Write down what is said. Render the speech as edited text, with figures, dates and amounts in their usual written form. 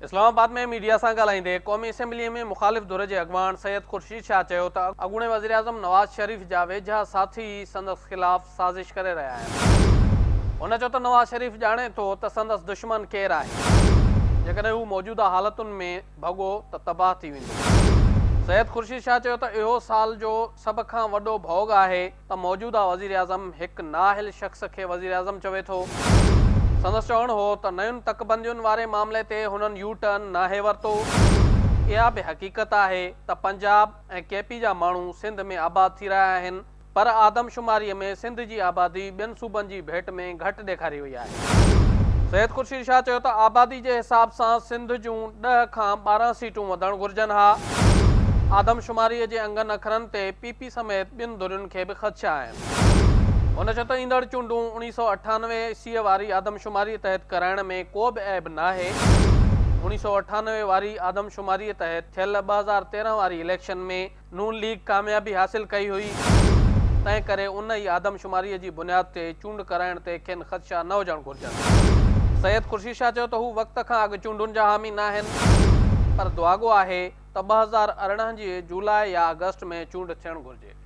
اسلام آباد ۾ ميڊيا سان ڳالهائيندي قومي اسيمبلي ۾ مخالف ڌر جي اڳواڻ سيد خورشيد شاهه چيو ته اڳوڻي وزيراعظم نواز شريف جا ويجها ساٿي ئي سندس خلاف سازش ڪري رهيا آهن. هن چيو ته نواز شريف ڄاڻي ٿو ته سندس دشمن ڪير آهي، جيڪڏهن هو موجوده حالتن ۾ ڀڳو ته تباهه ٿي ويندو. سيد خورشيد شاهه چيو ته اهو سال جو سڀ کان وڏو ڀوڳ آهي ته موجوده وزيراعظم هڪ نااهل شخص کي وزيراعظم چوي ٿو. سندس چوڻ هو ته نين تڪبندين واري معاملي تي هنن يو ٽرن ناهي ورتو. اها به حقيقت آهي ته پنجاب ۽ ڪي پي جا ماڻهو سنڌ ۾ آباد ٿي رهيا آهن پر آدمشماري ۾ سنڌ جي آبادي ٻين صوبن جي ڀيٽ ۾ گهٽ ڏيکاري وئي آهي. سيد خورشيد شاهه چيو ته آبادي جي حساب سان سنڌ جون ڏهه کان 12 سيٽون وڌڻ گهرجن ها، آدمشماري جي انگن اکرن تي پي پي سميت ٻين ڌرين کي به خدشا آهن. هن چيو ته ايندڙ چونڊون 1998 عيسوي واري آدمشماري تحت ڪرائڻ ۾ ڪو به عيب ناهي، 1998 واري آدمشماري تحت ٿيل 2013 واري اليڪشن ۾ نون ليگ ڪاميابي حاصل ڪئي هئي، تنهن ڪري ان ئي آدمشماريء جي بنياد تي چونڊ ڪرائڻ تي کين خدشا نه هجڻ گهرجن. سيد خورشيد شاهه چيو ته هو وقت کان اڳ چونڊن جا حامي ناهن، پر دعاڳو آهي ته 2018 جي جولاء يا آگسٽ ۾ چونڊ ٿيڻ گهرجي.